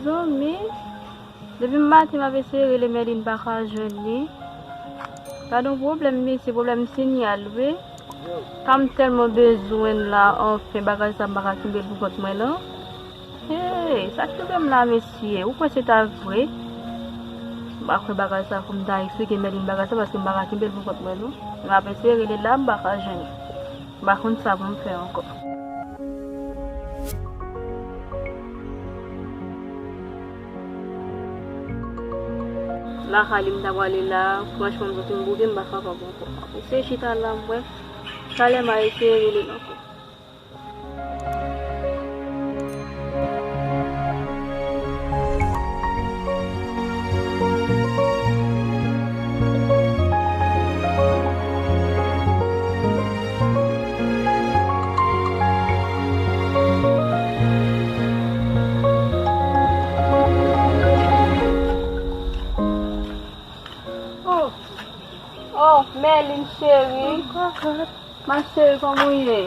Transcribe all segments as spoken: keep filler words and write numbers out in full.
Zanmi, depi maten m ap eseye rele Mèlin, m pa ka jwenn li. Gad yon pwoblèm, mesye, pwoblèm sinyal, wi. Tan m tèlman bezwen l la, anfen, bagay sa, m pa ka kenbe l pou kont mwen, non. Hey, sa k rive m la, mesye? Ou kwè se ta vre? M pa kwè bagay sa, fò m ta eksplike Mèlin bagay sa, paske m pa ka kenbe l pou kont mwen, non. M ap eseye rele l la, m pa ka jwenn li. M pa konn sa pou m fè ankò. Lakay li m ta prale la, franchman, m santi m bouke, m pa kapab ankò. M ap eseye chita la, m wè. Talè m a eseye rele l ankò. Oh, oh, Mèlin cheri. Ma cheri, kòman w ye?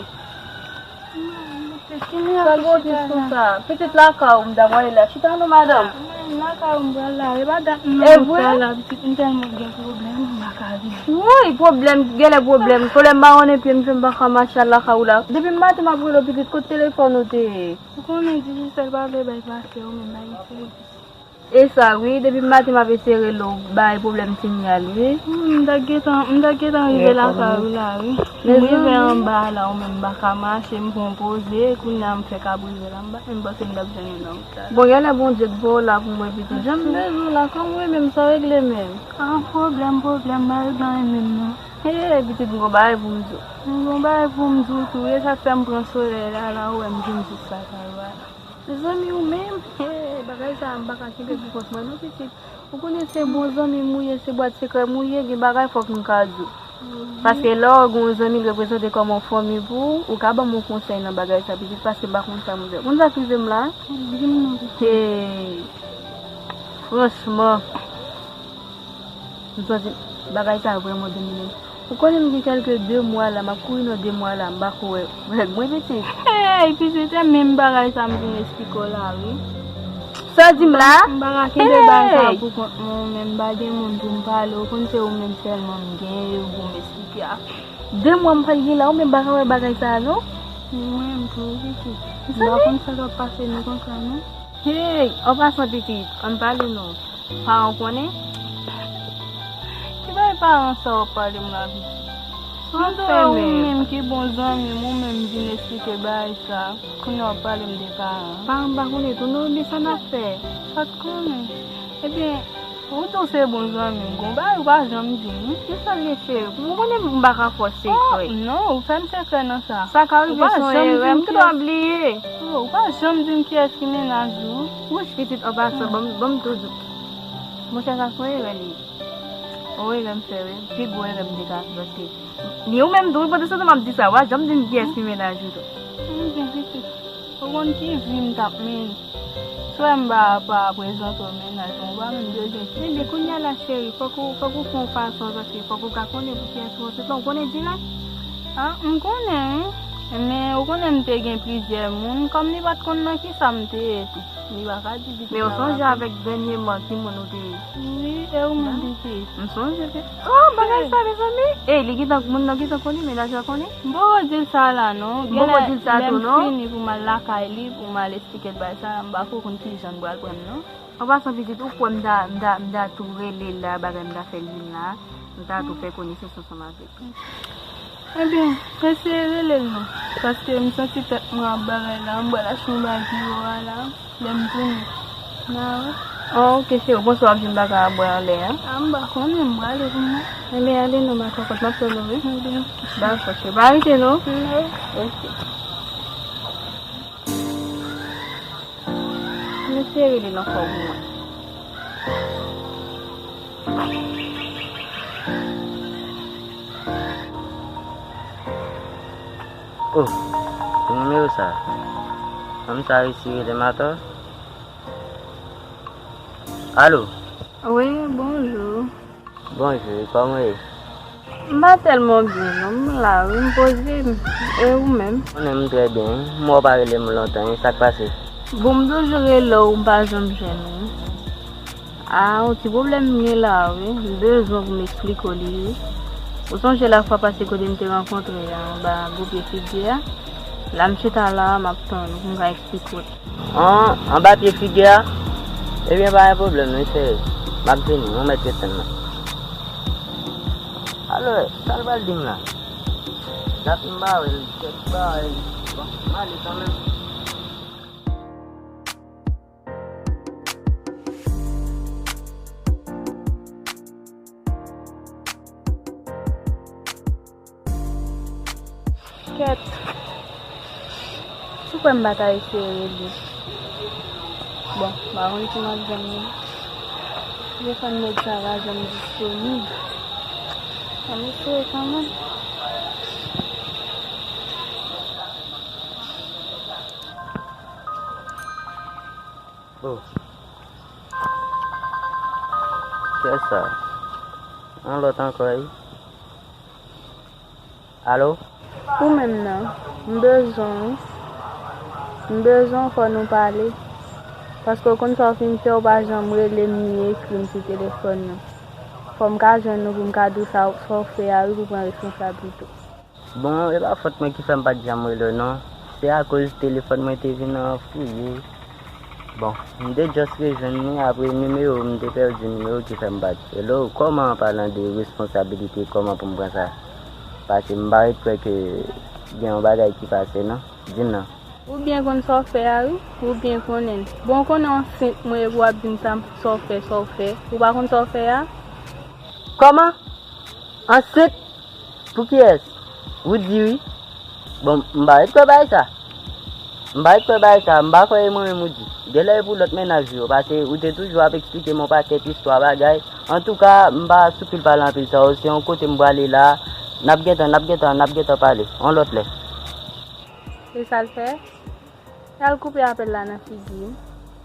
Sa gen w jis konsa? Pitit lakay ou m ta prale la. Chita non, madanm. Lakay ou m pral la. E pa dat m nan la, pitit, m tèlman gen pwoblèm, m pa ka vini. Woy, pwoblèm, genlè pwoblèm. Pwoblèm mawonnen pye m fè m pa ka mache al lakay ou la. Depi maten m ap rele w, pitit, kot telefòn ou te ye? Ou konnen Digicel pa vle bay pase, ou menm bay sèvis. E sa wi, depi maten m ap eseye rele w, bay pwoblèm sinyal wi. Hmm, m ta gentan, m ta gentan rive lakay ou la wi. M rive anba la, ou menm m pa ka mache, m pran poze, kounye a m fèk ap rive la, m pa menm panse m t ap jwenn ou nan wout la. Bon, genlè Bondye k voye w la pou mwen pitit. Jan m bezwen w la, kòman w ye menm, sa w regle menm? Ah, pwoblèm, pwoblèm, m pa regle anyen menm non. Hey, pitit, m gon bagay pou m di w. M gon bagay pou m di w tou, e sa k fè m pran solèy la, la ou wè m vin jis lakay ou a la. Zanmi ou menm, hey, bagay sa a m pa ka kenbe pou kont mwen non pitit. Ou konnen se bon zanmi m ou ye, se bwat sekrè m ou ye, gen bagay fòk m ka di w. Paske lè w gen yon zanmi l reprezante kòm yon fanmi pou ou, ou ka ban m yon konsèy nan bagay sa pitit, paske m pa konn sa m fè. Konn sa k rive m la? Hey, franchman. M santi bagay sa vrèman domine m. Ou konnen m gen kèlke de mwa la, m ap kouri nan de mwa la, m pa ko wè règ mwen pitit. Hey, pitit, se menm bagay sa m vin esplike w la wi. Sa w di m la? M pa ka kenbe bagay sa pou kont mwen, ou menm m pa gen moun pou m pale, ou konn se ou menm sèlman m gen, e ou pou m esplike a. De mwa m pral gen la, ou menm pa ka wè bagay sa non? Mwen menm tou, pitit. M pa konn sa k ap pase nou konsa non. Hey, an pasan pitit, ann pale non. Paran w konnen? Ki bagay paran sa w ap pale m la pitit? M di w ou menm ki bon zanmi m, ou menm vin esplike bagay sa. Kounye a w ap pale m de paran. Paran m pa konnen tou non, ebyen sa n ap fè? Sa t konnen? Ebyen, ou di w se bon zanmi m, gon bagay ou pa janm di m. Ki sa l ye cheri? Ou konnen m pa ka fè w sekrè. Oh, non, ou fè m sekrè nan sa. Sa ka rive se yon erè, m tou bliye. Oh, ou pa janm di m kiyès ki mennaj ou. Wouch pitit an pasan, ban m, ban m tou di w. Monchè, sa se yon erè li ye. Yon erè m fè wi, pi gwo erè m te ka fè, paske ni ou menm tou, wi, pandan se tan m ap di sa, w pa janm di m kiyès ki mennaj ou tou. Ebyen pitit, ou konn ki vi m t ap mennen. Si w wè m pa, pa prezante w mennaj mwen, ou pa menm bezwen. Ebyen kounye a la cheri, fòk ou, fòk ou fè yon fason, paske fòk ou ka konnen pou kiyès ou ansent lan, ou konnen dirèk. Ah, m konnen wi. Men ou konnen m te gen plizyè moun, kòm li pa t konn nan kisa m te ye tou. Li pa ka di pitit la. Men ou sonje avèk dènyèman ki moun ou te ye? Wi, e ou menm pitit? M sonje wi. Oh, bagay sa, mezanmi. Ey, li gentan, moun nan gentan konnen, mennaj la konnen? M poko di l sa la non. M poko di l sa tou non. Lè m fini pou m al lakay li, pou m al esplike l bagay sa la, m pa ko konn kijan l pral pran m non. An pasan pitit, ou kwè m ta, m ta, m ta tou rele l la, bagay m ta fè l vin la, m ta tou fè konesans ansanm avèk li. Ebyen, eseye rele l non, paske m santi tèt mwen ap bagay la, m pral achte yon bagay pi wo a la, lè m tounen. N a wè. Oh, ok, cheri, bon, si w ap jwenn bagay a bwè anlè a. Ah, m pa konnen, m prale pou mwen. Ebyen, ale non, ma kòkòt, m ap tann ou, wi. Ebyen, ok. Dakò, cheri, pa rete non. Non. Ok. Mesye rele nan fò pou mwen. Oh, se nimewo sa. Fanm sa resi rele m atò. Alo? Wi, bonjou. Bonjou, kòman w ye? M pa tèlman byen non, m la wi, m poze m. E ou menm? Mwen menm m trè byen wi. M wè w pa rele m lontan, e sa k pase? Bon, m toujou rele w, m pa janm jwenn ou. A, yon ti pwoblèm m gen la, wi. M bezwen pou m eksplike w li, wi. Ou sonje la fwa pase kote m te rankontre anba gwo pye figi a? La m chita la, m ap tann ou pou m ka eksplike w. An, anba pye figi a? Ebyen, pa gen pwoblèm, non, cheri. M ap vini, ou mèt ret tann mwen. Alò, sa l pral di m la? Dat m pa wè l, tèt pa wè l. Bon, m ale kanmenm. Kèt. Ou kwè m pa ta eseye rele? Bon, m pa konn si m ap jwenn li. Telefòn nèg sa pa janm disponib. Ann eseye kanmenm. Oh. Kiyès sa? Yon lòt ankò, wi. Alo? Ou menm nan, m bezwen w. M bezwen w, fò nou pale. Paske w konn sa w fin fè, w pa janm rele m ni ekri m sou telefòn nan. Fò m ka jwenn ou pou m ka di w sa, sa w fè a, wi, pou w pran responsablite w. Bon, e pa fòt mwen ki fè m pa t janm rele w non. Se akoz telefòn mwen te vin anfouye. Bon, m te just rejwenn li, apre nimewo, m te pèdi nimewo ki fè m pa t rele w. Kòman, an palan de responsabilite, kòman pou m pran sa? Paske m pa ret kwè ke gen yon bagay ki pase non. Di m non. Ou byen konn sa w fè a wi, ou byen konnen l. Bon, ou konnen w ansent mwen epi w ap di m sa, sa w fè, sa w fè. Ou pa konn sa w fè a? Kòman? Ansent? Pou kiyès? Ou di wi. Bon, m pa ret kwè bagay sa. M pa ret kwè bagay sa. M pa kwè e mwen menm ou di. Genlè e pou lòt mennaj ou yo, paske ou te toujou ap eksplike m yon pakèt istwa bagay. Antouka, m pa sou pil pale anpil sa yo. Se yon kote m prale la. N ap gentan, n ap gentan, n ap gentan pale. Yon lòt lè. E sa l fè? L al koupe apèl la nan figi m.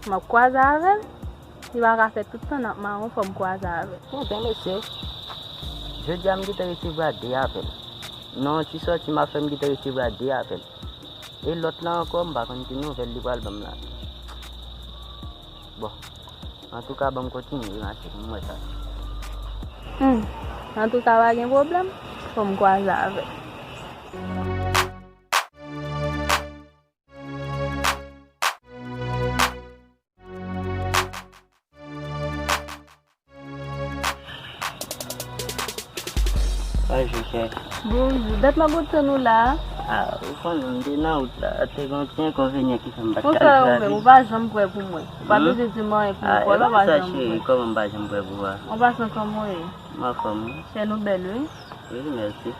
M ap kwaze avè l. Li pa ka fè tout tan n ap mawon, fò m kwaze avè l. Ebyen, mesye, jodi a m gentan resevwa de apèl. Nan yon ti sòti m ap fè, m gentan resevwa de apèl. E lòt la ankò, m pa konn ki nouvèl li pral ban m la. Bon, antouka, ban m kontinye mache pou m wè sa. Hmm, antouka, pa gen pwoblèm. Fò m kwaze avè l. Bonjou, chè. Bonjou. Dat m ap tann ou la a. A, ou konnen m te nan wout la. Te gen yon ti enkonvenyan ki fè m pa t ka vin. Ou pa janm prè pou mwen. Ou pa bezwen di m anyen pou m kwè w la, ou pa janm prè. Cheri, kòman m pa janm prè pou ou a? An pasan, kòman w ye? M anfòm, wi. Chè, nou bèl, wi. Wi, mèsi.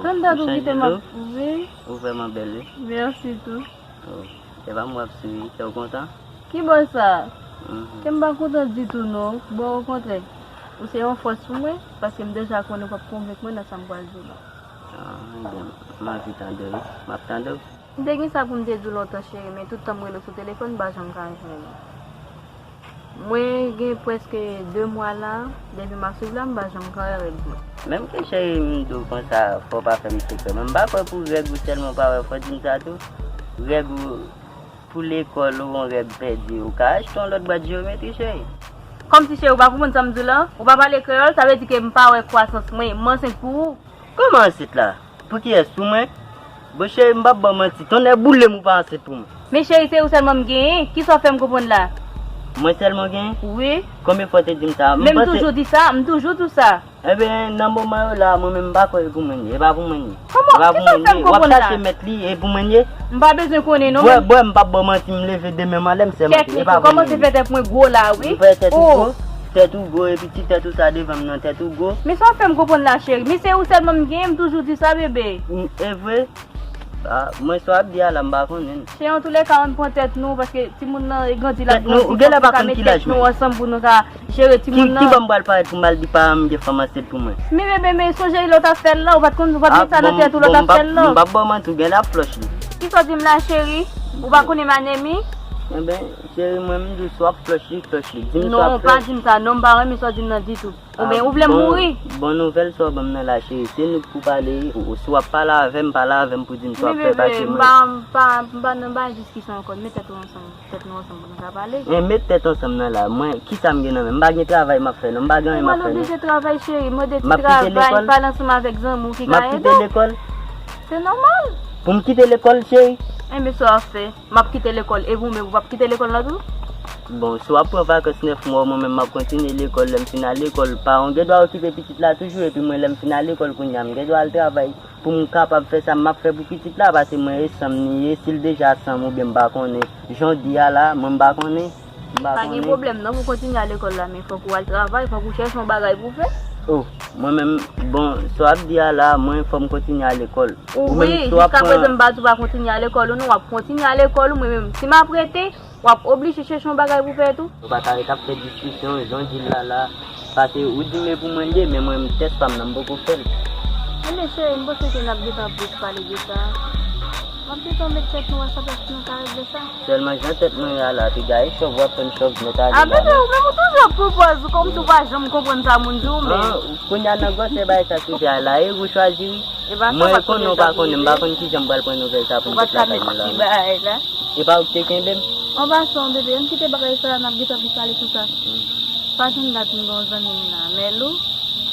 Tann dat ou kite m ap, wi. Ou vrèman bèl, wi. Mèsi tou. Oh, se pa m w ap souri, kè w kontan? Ki bò sa? Kè m pa kontan ditou non. Bon, okontrè, ou se yon fòs pou mwen, paske m deja konnen w p ap konvenk mwen nan sa m pral di w la. Ah, ebyen, m anvi tande w, m ap tande w. M te gen sa pou m te di w lontan, cheri, men tout tan m rele w sou telefòn, m pa janm ka jwenn ou. Mwen gen prèske de mwa la, depi m ap swiv la, m pa janm ka wè règ mwen. Menm ke cheri, m di w konsa, fò w pa fè m sekrè. Men m pa kwè pou règ ou sèlman w pa wè, fò w di m sa tou. Règ ou pou lekòl ou, yon règ pèdi, ou ka achte yon lòt bwat jeyometri, cheri. Kòmsi cheri, ou pa konprann sa m di w la? Ou pa pale kreyòl, sa vle di ke m pa wè kwasans mwen, m ansent pou ou. Kòman ansent la? Pou kiyès? Pou mwen? Bon cheri, m p ap ba w manti. Tonnè boule m ou pa ansent pou mwen. Men cheri, se ou sèlman m genyen. Kisa w fè m konprann la? Mwen sèlman w genyen? Wi. Konbyen fwa w te di m sa? Men m toujou di sa, m toujou di w sa. Ebyen, nan moman yo la, mwen menm m pa kwè e pou mwen li ye. E pa pou mwen li ye. Kòman? Kisa w fè m konprann la? W ap chache mèt li, e pou mwen li ye? M pa bezwen konnen non. Bwè, bwè, m p ap ba w manti, m leve demen m anlè, m sèman. E pa pou mwen li ye. Kòmanse fè tèt mwen gwo la, wi. Ou fè tèt ou gwo? Tèt ou gwo, epi ti tèt ou sa devan m nan, tèt ou gwo. Men sa w fè m konprann la, cheri? Men se ou sèlman m genyen, m toujou di sa, bebe. E vre? Ah, mwen sa w ap di a la, m pa konnen. Se antoulèka, ann pran tèt nou, paske timoun nan grandi l ap grandi, fòk nou ka met tèt nou ansanm pou nou ka jere timoun nan. Ki bò m pral parèt pou m al di paran m gen fanm ansent pou mwen? Men bebe, men sonje lè w t ap fè l la, ou pa t konn, ou pa t met sa nan tèt ou lè w t ap fè l la. M p ap ba w manti, ou gen la flòch li. Kisa w di m la, cheri? Ou pa konnen m anemi? Enben, cheri, mwen, m di w, si w ap flòch li, flòch li. Di m si w ap fè. Non, pa di m sa, non, m pa renmen sa w di m nan ditou. Oubyen ou vle m mouri? Bon nouvèl sa w ban m nan la, cheri. Se nou k pou pale. Ou, si w ap pale avè m, pale avè m pou di m si w ap fè, paske mwen. Wi, bebe, m pa, m pa, m pa nan bay diskisyon ankò. Met tèt ou ansanm. Tèt nou ansanm pou nou ka pale. Men met tèt ansanm nan la. Mwen, kisa m gen nan men m? M pa gen travay m ap fè, non. M pa gen anyen m ap fè, non. Ou pa oblije travay, cheri. Mande ti travay, pale ansanm avèk zanmi w ki ka ede w. M ap kite lekòl? Se nòmal. Pou m kite lekòl, cheri? Enben, sa w ap fè? M ap kite lekòl. E ou menm, ou p ap kite lekòl la tou? Bon, si w ap pran vakans nèf mwa, mwen menm, m ap kontinye lekòl. Lè m fin al lekòl, paran w gen dwa okipe pitit la toujou. Epi mwen, lè m fin al lekòl kounye a, m gen dwa al travay. Pou m kapab fè sa m ap fè pou pitit la, paske mwen e san m li ye, si l deja san m oubyen m pa konnen. Jan w di a la, mwen m pa konnen, m pa konnen. Pa gen pwoblèm non, pou w kontinye al lekòl la, men fòk ou al travay, fòk ou chèche yon bagay pou w fè. Oh, mwen menm, bon, sa w ap di a la, mwen fò m kontinye al lekòl. Ou menm, si w ap pran. Wi, jiska prezan m pa di w pa kontinye al lekòl ou non, w ap kontinye al lekòl ou, mwen menm, si m ap rete, w ap oblije chèche yon bagay pou w fè tou. Nou pa ta ret ap fè diskisyon, jan w di l la la. Paske ou di m e pou mwen l ye, men mwen menm tès pa m nan m poko fè l. Enben cheri, m panse ke n ap gentan plis pale de sa. M ap gentan met tèt nou ansanm epi nou ka regle sa. Sèlman jan tèt mwen ye a la, piga e chòv w ap tann chòv nèt ale la. A bebe, ou menm ou toujou ap pran pòz ou kòmsi ou pa janm konprann sa moun di w, men. An, kounye a nan gwosè bagay sa k rive a la, e ou chwazi wi. Mwen konnen w pa konnen, m pa konn kijan m pral pran nouvèl sa pou m met lakay mwen la. E pa ou ki te kenbe m? An pasan, bebe, ann kite bagay sa a, n ap gentan vin pale sou sa. Pa jwenn dat m gen yon zanmi m nan, Mèlou.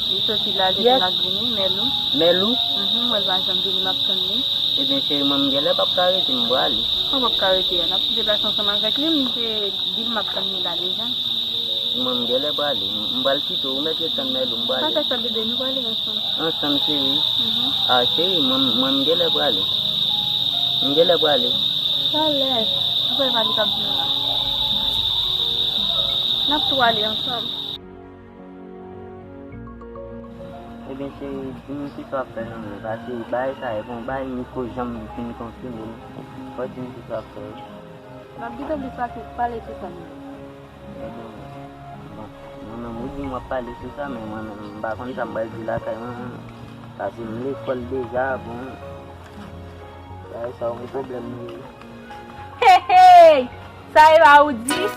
Li soti la, li di l ap vini, Mèlou. Mèlou? Mhm, mwen l pa janm vini, m ap tann li. Ebyen, cheri, mwen, m genlè p ap ka rete, m prale. Kòman w p ap ka rete a? N ap deplase ansanm avèk li, m te di l m ap tann li la deja. Mwen, m genlè prale. M, m pral kite w, ou mèt ret tann Mèlou, m prale. Pa fè sa, bebe, nou prale ansanm. Ansanm, cheri. Mhm. A, cheri, mwen, mwen, m genlè prale. M genlè prale. Talè, m kwè pa li k ap vin la. N ap tou ale ansanm. Ebyen, cheri, di m kisa w ap fè nan men w, paske bagay sa e pa yon bagay m ko janm fin konfime m. Fò w di m kisa w ap fè. M ap gentan plis pase pale sou sa menm. Ebyen, bon, mwen menm, ou di m w ap pale sou sa, men mwen menm, m pa konn sa m pral di lakay mwen, paske m lekòl deja, bon, bagay sa yon pwoblèm li ye. Hey, hey! Sa e pa ou di?